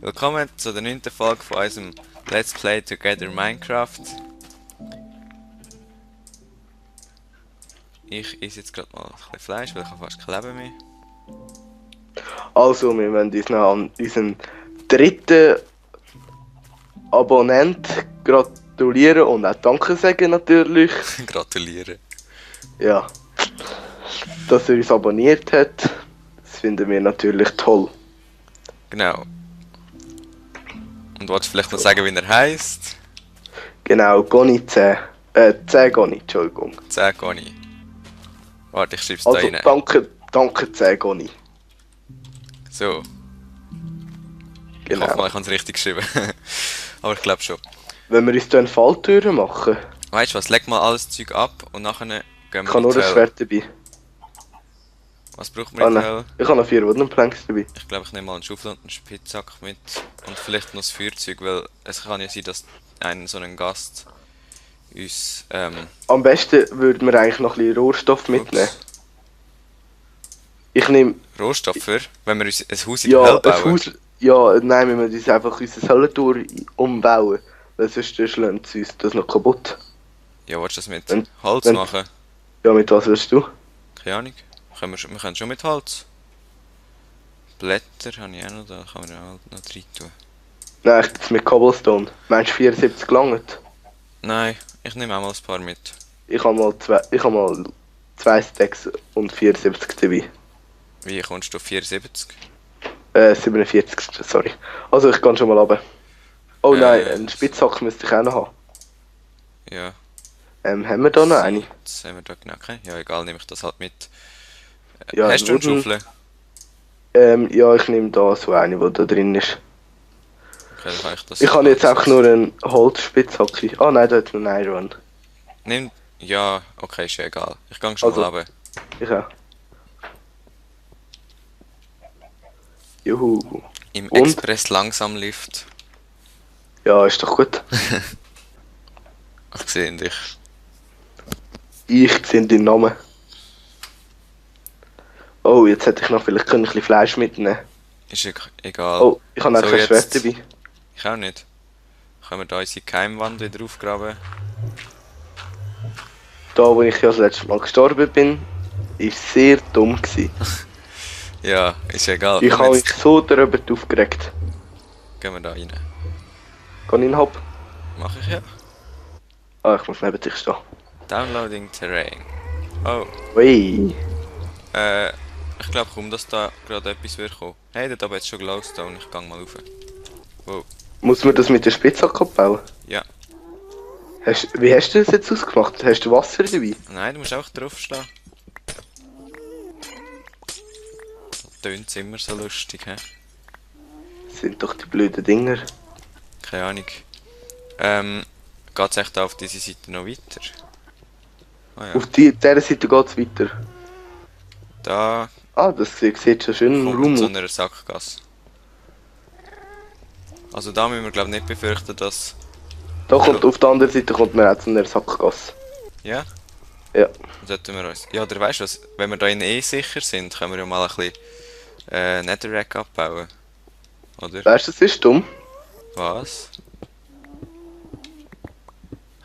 Willkommen zu der 9. Folge von unserem Let's Play Together Minecraft. Ich esse jetzt gerade mal ein bisschen Fleisch, weil ich habe fast kein Leben mehr. Also, wir wollen uns noch an unseren dritten Abonnent gratulieren und auch Danke sagen natürlich. Gratuliere. Ja, dass er uns abonniert hat. Das finden wir natürlich toll. Genau. Und wolltest du vielleicht noch sagen, wie er heisst? Genau, Goni 10. 10 Goni, Entschuldigung. 10 Goni. Warte, ich schreibe es Also, da rein. danke 10 Goni. So. Ich Genau. hoffe mal, ich habe es richtig geschrieben. Aber ich glaube schon. Wenn wir uns hier eine Falltür machen, Weißt du was, leg mal alles Zeug ab und nachher gehen ich wir habe in nur die ein Hölle. Schwert dabei. Was braucht man in der Hölle? Ich habe noch 4 Wooden-Planks dabei. Ich glaube, ich nehme mal einen Schaufel und einen Spitzsack mit. Und vielleicht noch das Feuerzeug, weil es kann ja sein, dass so ein Gast uns, Am besten würden wir eigentlich noch ein bisschen Rohstoff mitnehmen. ups, Ich nehme... Rohstoff für, wenn wir uns ein Haus in der Ja, Hölle ein bauen. Haus. Ja, nein, wir müssen uns einfach unser Höllentor umbauen. Weil sonst schlägt es uns das noch kaputt. Ja, willst du das mit Wenn- Holz wenn- machen? Ja, mit was willst du? Keine Ahnung. Wir können schon mit Holz. Blätter habe ich auch noch da, kann man ja auch noch rein tun. Nein, ich mit Cobblestone. Meinst du 74 gelangt? Nein, ich nehme auch mal ein paar mit. Ich habe mal zwei Stacks und 74 dabei. Wie kommst du auf 74? 47, sorry. Also ich kann schon mal runter. Oh nein, Äh, einen Spitzhack müsste ich auch noch haben. Ja. Haben wir da noch eine? Jetzt haben wir da genau keine. Ja, egal, nehme ich das halt mit. Ja, Hast du einen Wooden- Schaufel? Ja, ich nehme da so eine, die da drin ist. Okay, dann kann ich das. Ich habe jetzt einfach nur einen Holzspitzhacke. Ah nein, da hat noch einen Iron. Nimm. Ja, okay, ist ja egal. Ich gehe schon Also- mal runter. Ich auch. Juhu. Im Und? Express Langsamlift. Ja, ist doch gut. Ich sehe dich. Ich sehe deinen Namen. Oh, jetzt hätte ich noch vielleicht ein bisschen Fleisch mitnehmen. Ist egal. Oh, ich habe auch So, kein Schwert jetzt- dabei. Ich auch nicht. Können wir da unsere Keimwand wieder aufgraben? Da, wo ich ja das letzte Mal gestorben bin, ist sehr dumm gewesen. Ja, ist egal. Ich Komm, habe mich jetzt so darüber aufgeregt. gehen wir da rein. Kann ich ihn haben? Mach ich ja. Ah, ich muss neben dich stehen. Downloading Terrain. Oh, Ui. ich glaube kaum, dass da gerade etwas wird kommen. Hey, dort oben hat schon Glowstone. Ich gang mal rauf. Wow. Muss man das mit der Spitzhacke abbauen? Ja. Wie hast du das jetzt ausgemacht? Hast du Wasser dabei? Nein, du musst auch draufstehen. Tönt's immer so lustig, hä? Das sind doch die blöden Dinger. Keine Ahnung. Geht's echt auf diese Seite noch weiter? Ah ja. Auf dieser Seite geht es weiter. Da Ah, das sieht schon schön im kommt man Raum zu aus. einer Sackgasse. Also da müssen wir glaube nicht befürchten, dass... Da kommt, auf der anderen Seite kommt man auch zu einer Sackgasse. Ja? Ja. Dann sollten wir uns... Ja, oder weißt du was? Wenn wir da in sicher sind, können wir ja mal ein bisschen Netherrack abbauen. Oder? Weißt du, das ist dumm. Was?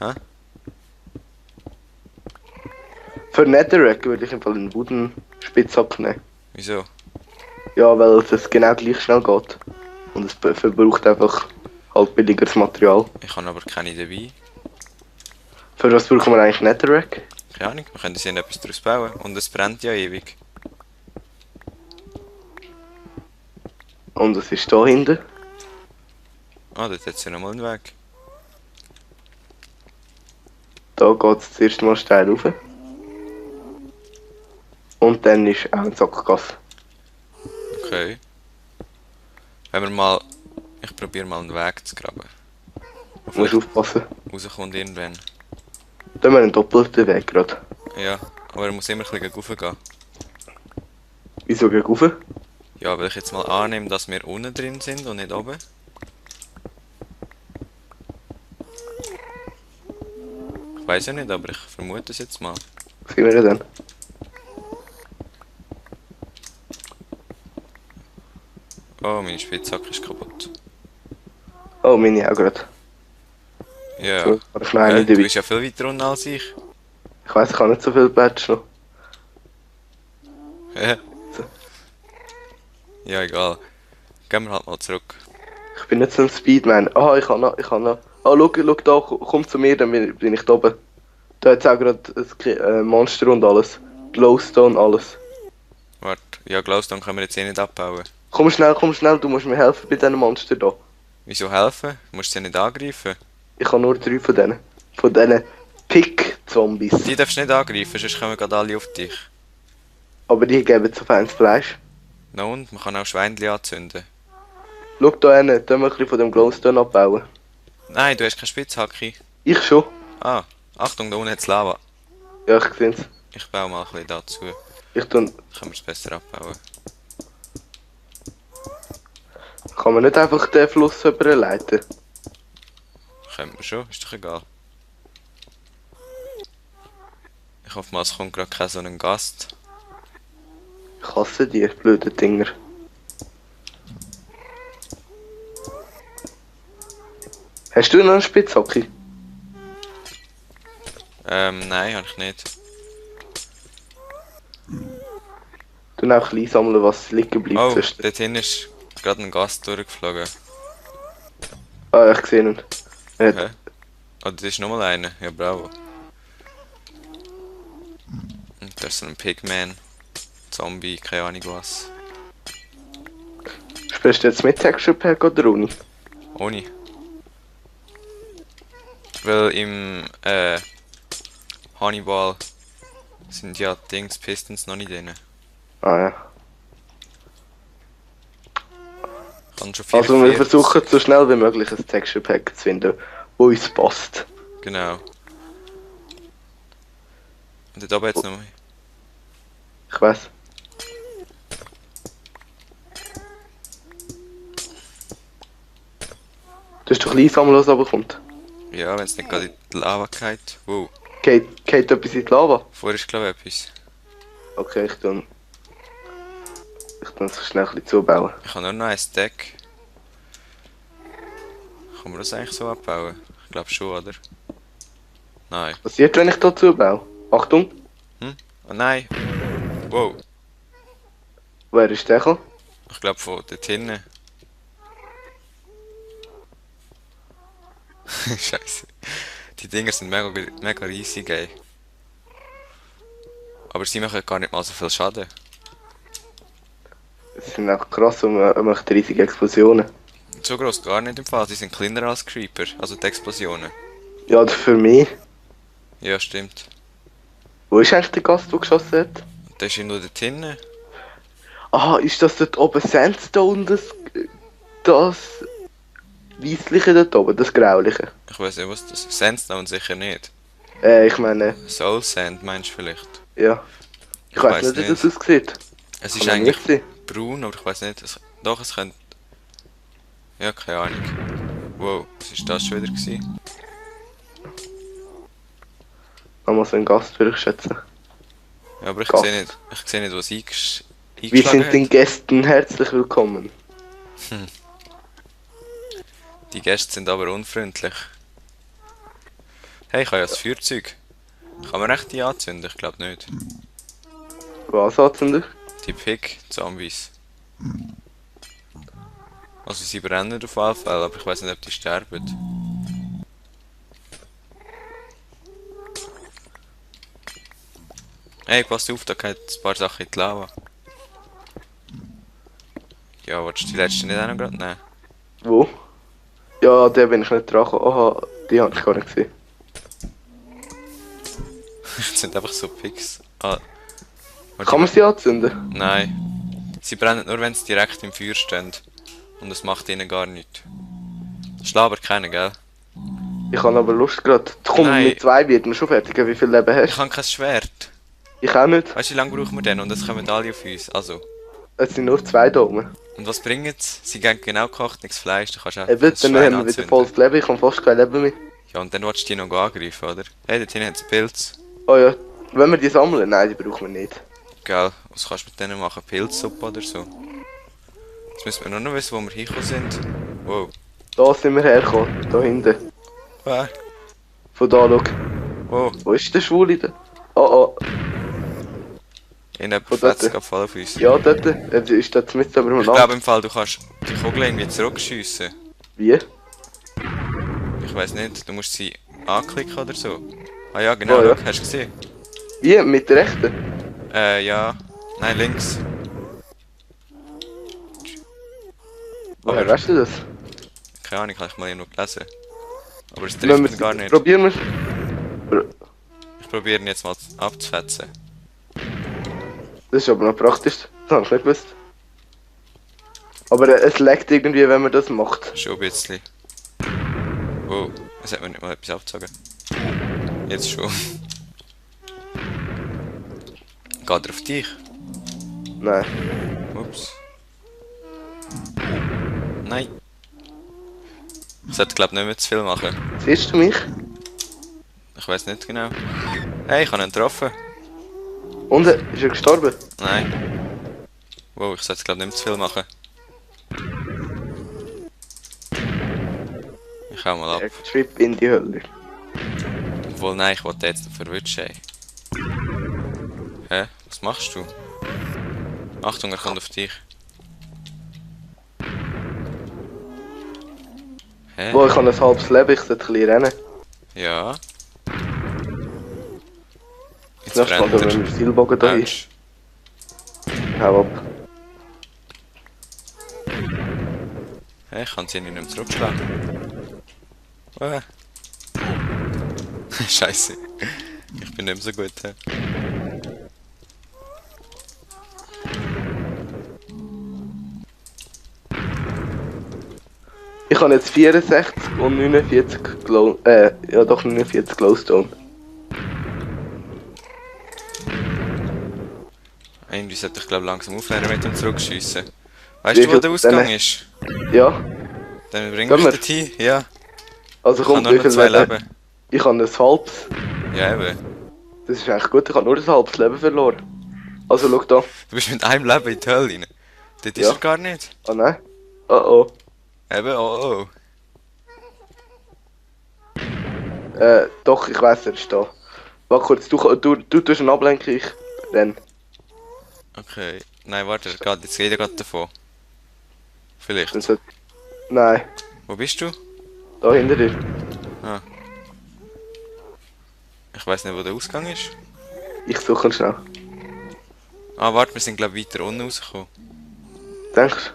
Hä? Für Netherrack würde ich im Fall einen Wooden-Spitzhack nehmen. Wieso? Ja, weil es genau gleich schnell geht. Und es verbraucht einfach halt billigeres Material. Ich habe aber keine dabei. Für was brauchen wir eigentlich Netherrack? Keine Ahnung, wir können sehen etwas daraus bauen. Und es brennt ja ewig. Und es ist da hinten. Ah, dort hat es ja nochmal einen Weg. Da geht es zuerst mal steil rauf. Und dann ist auch eine Sackgasse. Okay. Wenn wir mal... Ich probiere mal einen Weg zu graben. Du musst aufpassen. Rauskommt irgendwann. Da haben wir einen doppelten Weg gerade. Ja, aber er muss immer ein bisschen raufgehen. Wieso gegen rauf? Ja, weil ich jetzt mal annehme, dass wir unten drin sind und nicht oben. Ich weiß ja nicht, aber ich vermute es jetzt mal. Sehen wir dann. Oh, meine Spitzhacke ist kaputt. Oh, meine auch gerade. Ja. So, kann ich noch eine Du dabei. bist ja viel weiter unten als ich. Ich weiss, ich habe nicht so viel Badge noch. Hä? Ja, egal. Gehen wir halt mal zurück. Ich bin nicht so ein Speedman. Ah, ich kann noch. Ah, schau da, komm zu mir, dann bin ich da oben. Da hat es auch gerade ein Monster und alles. Glowstone, alles. Warte, ja, Glowstone können wir jetzt eh nicht abbauen. Komm schnell, du musst mir helfen bei diesen Monster da. Wieso helfen? Du musst sie ja nicht angreifen. Ich habe nur 3 von denen. Von diesen Pick-Zombies. Die darfst du nicht angreifen, sonst kommen gerade alle auf dich. Aber die geben so feines Fleisch. Na und? Man kann auch Schweinchen anzünden. Schau da hin, da wir ein bisschen von dem Glowstone abbauen. Nein, du hast keine Spitzhacke. Ich schon. Ah, Achtung, da unten hat's Lava. Ja, ich seh's. Ich baue mal ein bisschen dazu. Ich tun. Können wir es besser abbauen. Kann man nicht einfach den Fluss überleiten? Können wir schon, ist doch egal. Ich hoffe mal, es kommt gerade kein so ein Gast. Ich hasse die blöden Dinger. Hast du noch eine Spitzhacke? Nein, habe ich nicht. Du auch klein sammeln, was liegen bleibt. Oh, sonst. dort hinten ist gerade ein Gast durchgeflogen. Ah, ich sehe ihn. Hä? Oh, das ist nochmal einer. Ja, bravo. Und da ist so ein Pigman. Zombie, keine Ahnung was. Spielst du jetzt mit Texture Pack oder ohne? Ohne. Weil im Hannibal sind ja Dings, Pistons noch nicht drin. Ah ja. Kann schon Also wir 44. versuchen so schnell wie möglich ein Texture Pack zu finden, wo uns passt. Genau. Und dort oben jetzt noch. Ich weiß. Du hast doch klein sammeln, was aber kommt. Ja, wenn es nicht gerade in die Lava geht. Wow. Geht etwas in die Lava? Vorher ist glaube ich etwas. Okay, ich tue es schnell ein bisschen zubauen. Ich habe nur noch ein Stack. Kann man das eigentlich so abbauen? Ich glaube schon, oder? Nein. Was passiert, wenn ich da zubaue? Achtung! Oh nein! Wow. Wer ist der gekommen? Ich glaube von dort hinten. Scheiße. Die Dinger sind mega riesig, ey. Aber sie machen gar nicht mal so viel Schaden. Das sind auch krass und man macht riesige Explosionen. So groß gar nicht im Fall, sie sind kleiner als Creeper, also die Explosionen. Ja, für mich. Ja, stimmt. Wo ist eigentlich der Gast, der geschossen hat? Der ist nur dort hinten. Ah, ist das dort oben Sandstone, das Weissliche dort oben, das Grauliche? Ich weiß nicht, was das ist. Sandstone sicher nicht. Ich meine, Soul Sand meinst du vielleicht? ja. Ich weiß nicht, wie das aussieht. Es Kann ist man eigentlich nicht sehen. braun, aber ich weiß nicht. Doch, es könnte. Ja, keine Ahnung. Wow, was ist das schon wieder gewesen? Nochmal so ein Gast, würde ich schätzen. Ja, aber Gast. ich sehe nicht, was Wir eingeschlagen sind den Gästen herzlich willkommen. Die Gäste sind aber unfreundlich. Hey, ich habe ja das Feuerzeug. Kann man echt die anzünden? Ich glaube nicht. Was anzünden? Die Pig-Zombies. Also sie brennen auf jeden Fall, aber ich weiß nicht, ob die sterben. Hey, pass auf, da geht ein paar Sachen in die Lava. Ja, willst du die letzte nicht auch noch gerade nehmen? Wo? Ja, der bin ich nicht dran gekommen. Aha, die habe ich gar nicht gesehen. Das sind einfach so Pigs. Ah. Warte, Kann man sie anzünden? Nein. Sie brennen nur, wenn sie direkt im Feuer stehen. Und es macht ihnen gar nichts. Schlag aber keinen, gell? Ich habe aber Lust gerade. Komm, Nein. mit 2 wird man schon fertig. Wie viel Leben Ich hast habe kein Schwert. du? Ich auch nicht. Weißt du, wie lange brauchen wir denn? Und es kommen alle auf uns. Also. Es sind nur 2 da oben. Und was bringen sie? Sie geben genau gekocht, nichts Fleisch. Du kannst auch Eben, das dann Schwein haben wir wieder anzünden. volles Leben. Ich habe fast kein Leben mehr. Ja, und dann willst du die noch angreifen, oder? Hey, dort hinten hat es Pilz. Oh ja, wenn wir die sammeln? Nein, die brauchen wir nicht. Gell, was kannst du mit denen machen? Pilzsuppe oder so? Jetzt müssen wir nur noch wissen, wo wir hingekommen sind. Wow. Da sind wir hergekommen. Da hinten. Wer? Von da, schau. Wo? Wo ist der Schwule denn? Oh, oh. Irgendjemand Von fetzt dort. gerade voll auf uns. Ja, dort. Ist dort mit über dem Ich glaube im Fall, du kannst die Kugel irgendwie zurückschiessen. Wie? Ich weiß nicht, du musst sie anklicken oder so. Ah ja, genau, Oh, ja. schau, hast du gesehen? Wie? Mit der rechten? Ja. Nein, links. Woher Aber- weißt du das? Keine Ahnung, habe ich mal irgendwo gelesen. Aber es Wenn trifft wir ihn gar nicht. Probieren wir. Ich probiere ihn jetzt mal abzufetzen. Das ist aber noch praktisch. Das habe ich nicht gewusst. Aber es leckt irgendwie, wenn man das macht. Schon ein bisschen. Oh, es hat mir nicht mal etwas abgezogen. Jetzt schon. Geht er auf dich? Nein. Ups. Nein. Ich sollte glaube nicht mehr zu viel machen. Siehst du mich? Ich weiß nicht genau. Hey, ich habe ihn getroffen. Und ist er gestorben? Nein. Wow, ich sollte glaube nicht mehr zu viel machen. Ich hau mal ab. Der Trip in die Hölle. Obwohl, nein, ich wollte jetzt verwutschen, ey. Hä? Was machst du? Achtung, er kommt auf dich. Hä? Wo, ich habe ein halbes Leben, ich sollte ein bisschen rennen. Ja. Jetzt Das nächste Mal brennt tun wir mit Zielbogen da hin. Autsch. Hau ab. Hä, ich kann sie nicht mehr zurückschlagen. Scheiße. Ich bin nicht mehr so gut. Hä? Ich habe jetzt 64 und 49 Glow... ja doch 49 Glowstone. Irgendwie sollte ich glaube langsam aufhören mit dem Zurückschiessen. Weißt Wie du, wo viel der Ausgang denn? ist? Ja, Dann bring Gehen ich wir? dorthin. Ja. also Ich habe komm, nur wie noch viel 2 Leben? Leben. Ich habe ein halbes. Ja, eben. Das ist eigentlich gut, ich habe nur ein halbes Leben verloren. Also schau da. Du bist mit einem Leben in die Hölle rein. Dort ist Ja. er gar nicht. Oh nein. Oh oh. Eben, oh oh. Doch, ich weiß, er ist da. Warte kurz, du tust einen Ablenken, ich renn. Okay. Nein, warte, er geht jetzt jeder gerade davon. Vielleicht. Dann sollte... Nein, Wo bist du? da hinter dir. Ich weiß nicht, wo der Ausgang ist. Ich suche ihn schnell. Ah, warte, wir sind glaube ich weiter unten rausgekommen. Denkst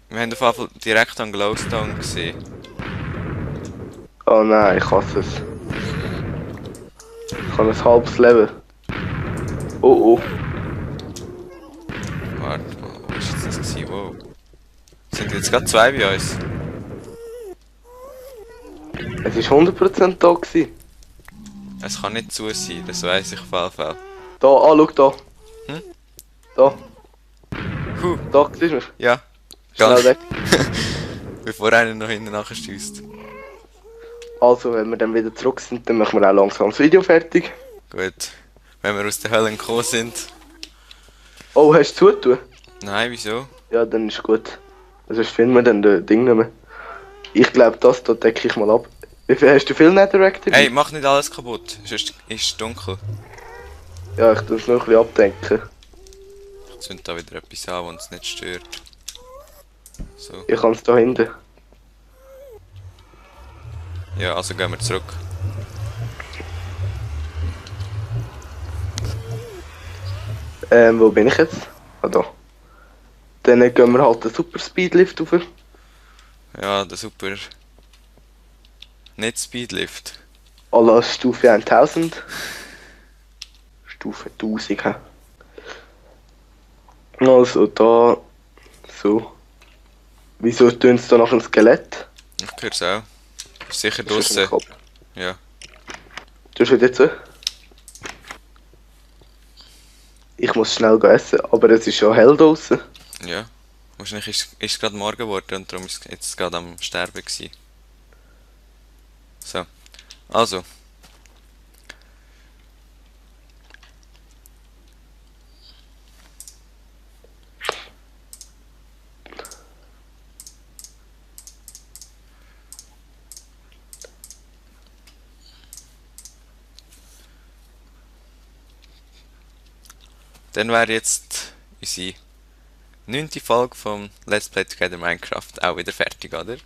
Wir haben auf jeden Fall direkt an Glowstone gesehen. du? Oh nein, ich hasse es. Ich habe ein halbes Leben. Oh oh. Warte mal, wo ist jetzt das gewesen? Wow. Sind jetzt gerade 2 bei uns? Es war 100% da gewesen. Es kann nicht zu sein, das weiss ich auf jeden Fall. Da, schau da. Hm? Da, Huh, da, siehst du mich? ja. Schnell Ganz. weg. Bevor einer noch hinten nachstößt. Also, wenn wir dann wieder zurück sind, dann machen wir auch langsam das Video fertig. Gut. Wenn wir aus der Hölle gekommen sind. Oh, hast du zugetan? Nein, wieso? Ja, dann ist gut. Also finden wir dann das Ding nicht mehr. Ich glaube, das da decke ich mal ab. Wie viel hast du viel Netherrack dabei? Hey, mach nicht alles kaputt, sonst ist es dunkel. Ja, ich tue es noch ein bisschen abdenken. Ich zünd da wieder etwas an, was uns nicht stört. So. Ich kann es da hinten. Ja, also gehen wir zurück. Wo bin ich jetzt? Ah, da. Dann gehen wir halt den Super Speedlift rauf. Ja, der super. Nicht Speedlift. À la Stufe 1000. Stufe 1000, hä? Also da. So. Wieso tun sie da nach einem Skelett? Ich hör's auch. Ist sicher Das ist ein draussen. Kopf. Ja. Du hast jetzt so. Ich muss schnell gehen essen, aber es ist schon hell draußen. Ja. Wahrscheinlich ist es gerade morgen geworden und darum ist es jetzt gerade am Sterben gewesen. So. Also. dann wäre jetzt unsere 9. Folge vom Let's Play Together Minecraft auch wieder fertig, oder?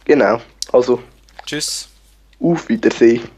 Genau. Also, Tschüss! auf Wiedersehen.